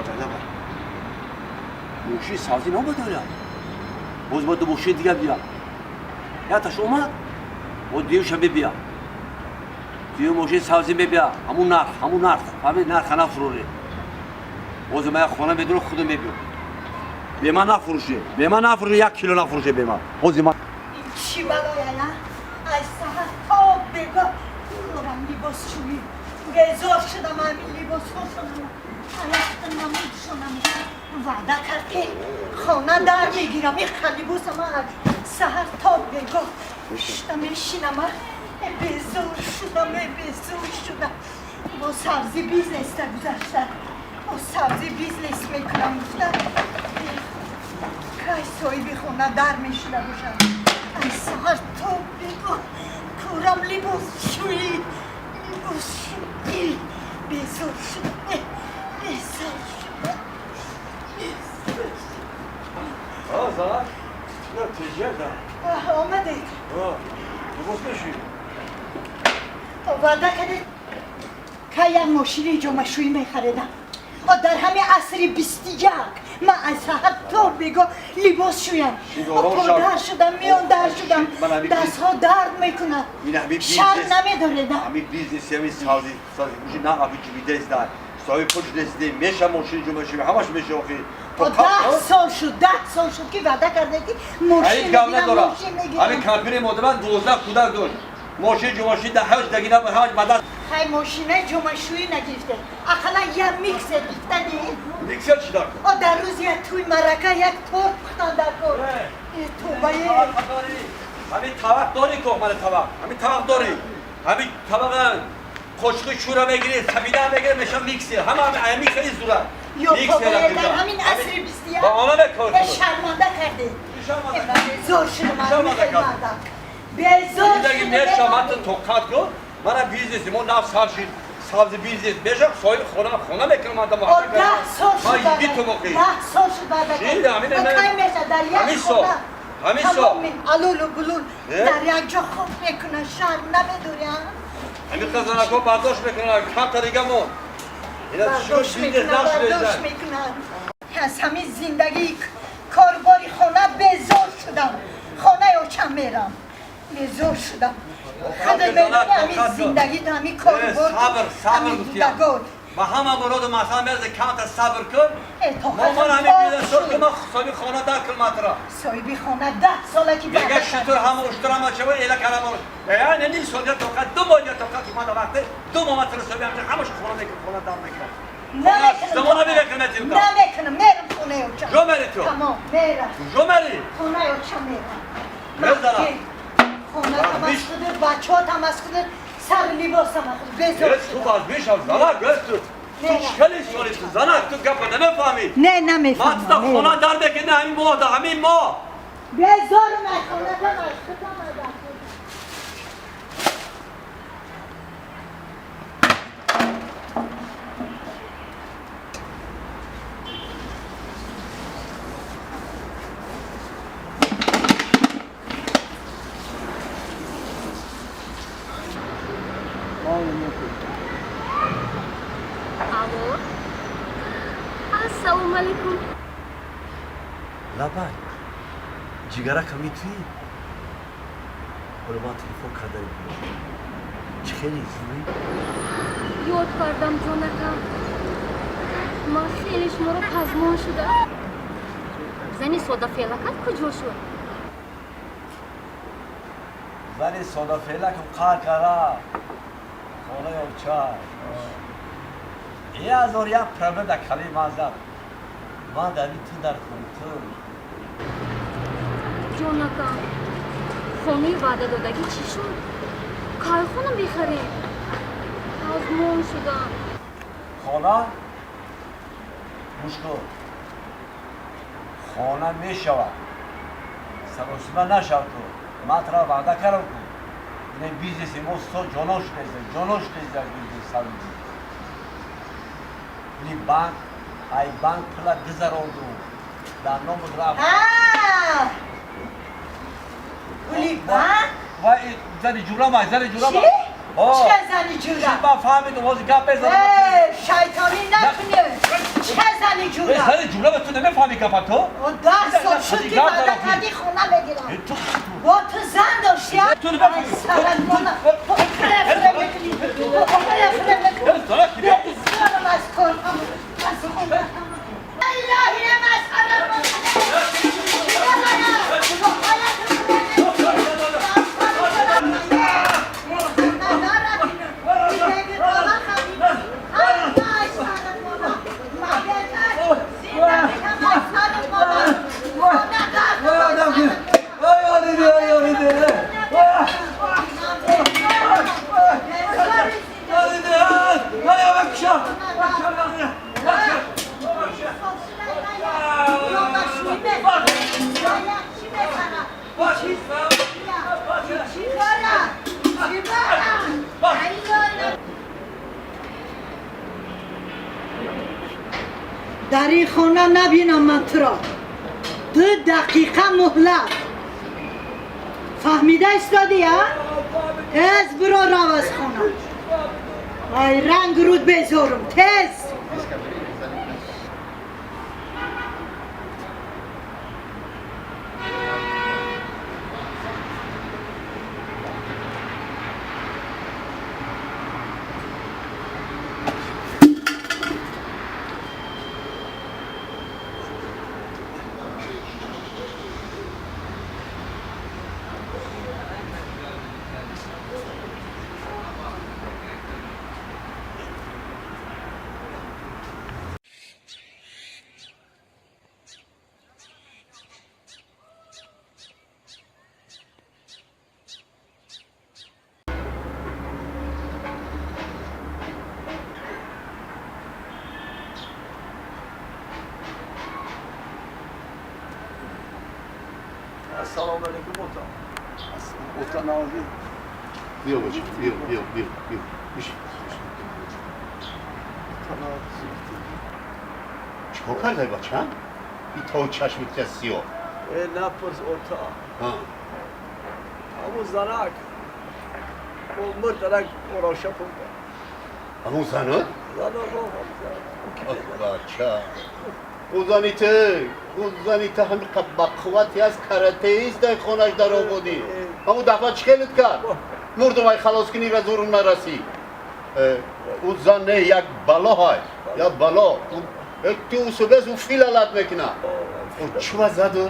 Лабай, мошини савзӣ наомад оля. Боз бояд ду мошини дига бия. Якташ омад, боз дуюмша мебия. Дуюм мошини савзӣ мебия, ҳамун нарх, ҳамун нарх. Фаҳмид, нарха нафурӯре. Боз ман як хона медурам, худам мебиём. Бе ман нафурӯше, бе ман нафурӯше, 1 кило нафурӯше бе ман. Бози ман. Ин чӣ балоя, на? Аз саҳар то бегоҳ корам либосшӯӣ. Безор шудам, ҳамин либосҳошонам алахта намудшонам. Ваъда кард, ки хона дар мегирам. Иқа либосама аз саҳар то бегоҳ шуда мешинама. Безор шудам, безор шудам. Бо сабзи бизнеста гузашта, бо сабзи бизнес мекунам гуфта. Кай соҳиби хона дар мешуда бошад? Аз саҳар то бегоҳ корам либосшӯӣ, либосшӯӣ. Безор шудам, безор шудам, безор шудам. Зана, на тиҷа. Омадед? Либос мешӯӣ? Ваъда кардед, кай як мошини ҷомашӯӣ мехаридам. Дар ҳамин асри 21 ман аз саҳар то бегоҳ либос шӯям. Подар шудам, миён дар шудам, дастҳо дард мекунад. Шарм намедоредам? Ҳамин бизнес, ҳамин савзи савзи муши на аби ҷубидес дар соҳиби пул шудесиде, меша мошини ҷомашӯӣ ҳамаш меша охи. 10 сол шуд, 10 сол шуд, ки ваъда карде, ки мошин мегирам, мошин мегирам. Ҳамин кампири модарман 12 кӯдак дошт, мошини ҷомашӯӣ дар ҳаёт даги набуд, ҳамаш ба даст. Хай, мошинаи ҷомашӯӣ нагирифте, ақаллан як миксер гирифтани. Миксер чӣ дар? О, дар рӯзи як тӯй марака як торт пухтан дар кор. Тобае. Ҳамин табақ дорӣ ко, мана табақ, ҳамин табақ дорӣ, ҳамин табақа қошиқи шӯра мегирӣ, сабида мегирӣ, меша миксер, ҳама миксери зура. Ё тобае, дар ҳамин асри 21. Ба она мекор. Шарманда кардед, безор шудам. Безор. Шудам. Ман тоқат кун, мана бизнеси мо нав сар шид, сабзи бизнес меша, соҳиби хона хона мекунам ман. 10 сол шуд, 10 сол шуд ваъда. Кай меша дар як хона? Ҳамин сол. Алулу гулул дар як ҷо хоб мекунад. Шарм намедорӣ? Ҳамин қазанако бардошт мекунад, камта дига мон. Бардошт мекунад, бардошт мекунад. Аз ҳамин зиндагии корбори хона безор шудам. Хонаи очам мерам, безор шудам. Худат медонӣ, ҳамин зиндагӣ, ҳамин корбор. Сабр, сабр гуфтиям ба ҳама муроду масъала меразе, камта сабр кун. Ман ҳамин бизнес ки ман соҳиби хона дар кун матра. Соҳиби хона 10 сола ки. Мега шутур ҳама, уштур ҳама чаво эла калама. Э, ним сол я тоқат, 2 моҳ я тоқат, ки ман вақте 2 моҳ матра соҳиби ҳамаш хона мекунам, хона дар мекунам. Намекунам. Замона мекунам. Намекунам, мерам хонаи очам. Куҷо мери ту? Тамом, мерам. Куҷо мери? Хонаи очам мерам. Мезанам. Хонатам аз худат, бачаҳотам аз худат, сари либосам аз худат. Безор. Ту базмишам, занак, ту ту хеле соли ту, занак, ту гапа намефаҳмӣ. Не, намефаҳмам. Ман ту хона дар мекунӣ ҳамин моҳ, ҳамин моҳ. Безорум аз хонатам, аз худам, аз. Алло, ассалому алайкум. Лабай, ҷигарака, митуӣ? Ҳоло ман телефон кардани будам. Чӣ хеле зӯӣ? Ёд кардам, ҷонакам. Ман хеле шуморо пазмон шудам. Зани содафелакат куҷо шуд? Зани содафелакам қар кара хонаи оча. Язор як проблем дар калаи ман зад. Ман дар ту дар хони ту. Ҷонакам, хонаи ваъдадодагӣ чӣ шуд? Кай хона мехарем? Пазмон шудам. Хона, гӯш кун, хона мешавад, саросима нашав ту. Ман тара ваъда кардам ку, ин бизнеси мо со ҷонон шудеса, ҷонон шудеса. Бизнес, сари бизнес, пули банк, ай банк пула гузаронду, дар ному рафт. Пули банк? Вай, зани ҷурама, зани ҷурама. Чӣ зани ҷура? Ман фаҳмидум, ҳозир гап мезанам. Шайтонӣ накунӣ. Чӣ зани ҷумла ту намефаҳмӣ гапа ту? 10 сол шуд ки ваъда кардӣ хона мегирам. Бо ту зан дошти? дар ин хона набинам ман туро. 2 дақиқа муҳлат. Фаҳмида истодӣ, а? Тез биро рав аз хона. Ай ранг руд безорум, тез. Assalomu alaykum ota. Ota navzi. Биё бача, биё, биё, биё, биё. Бишин. Ota navzi. Чикор кардай бача? И то чашми та сиёҳ. Э напурс ота. Ҳа. Ҳамун занак. Умр дарак ороша пурда. Ҳамун занак? Занак бача. Ӯ зани ту ҳами ба қуввати аз каратеист дар хонаш дароводӣ. Ҳамун дафъа чӣ хелит кард? Мурдум ай халос кунӣ ва зурум нарасӣ. Ӯ зан не, як бало ҳай, як бало. Ту усубез ӯ фил алат мекуна. Чӣ ва заду?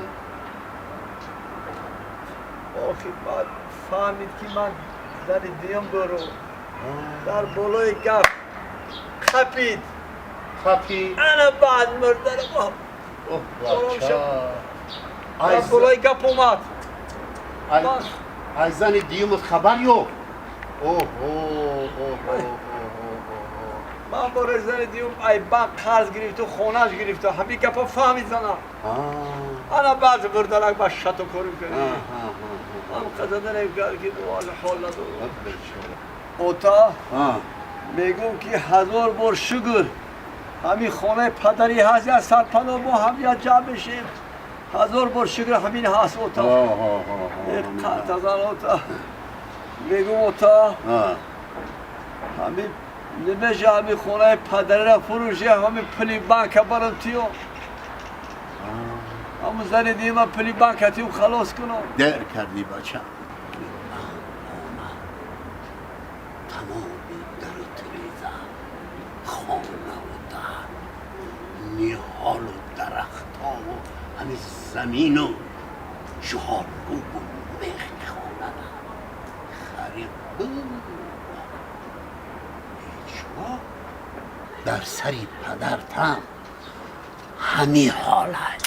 Охи баъд фаҳмид ки ман зани дуюм дорум. Дар болои гап қапид. Қапид? Ана баъд мурдарам. Бача. Дар болои гап омад. Ай зани дуюмат хабар ёфт? Ман бораи зани дуюм ай банк қарз гирифту хонаш гирифту ҳамин гапо фаҳмид зана. Ана баъд мурдарак ба шату корим кардем. Ҳам қададанем кард ки ҳол надорам. Ота мегӯм ки 1000 бор шукр ҳамин хонаи падарӣ ҳаст, як сарпаноҳ мо ҳам як ҷамъ мешем. 1000 бор шукр ҳамин ҳаст ота. Қатазан ота. Мегӯм ота ҳамин немеша ҳамин хонаи падариро фурӯше, ҳамин пули банка барам тиё. Ҳамун зани дима пули банка тиём халос кунам. Дер кардӣ бача. Тамоми дару тиреза, хонаву дар, ниҳолу дарахтову ҳамин замину ҷорубу мехи хонара харид. Ҳечго дар сари падартам ҳамин ҳолат.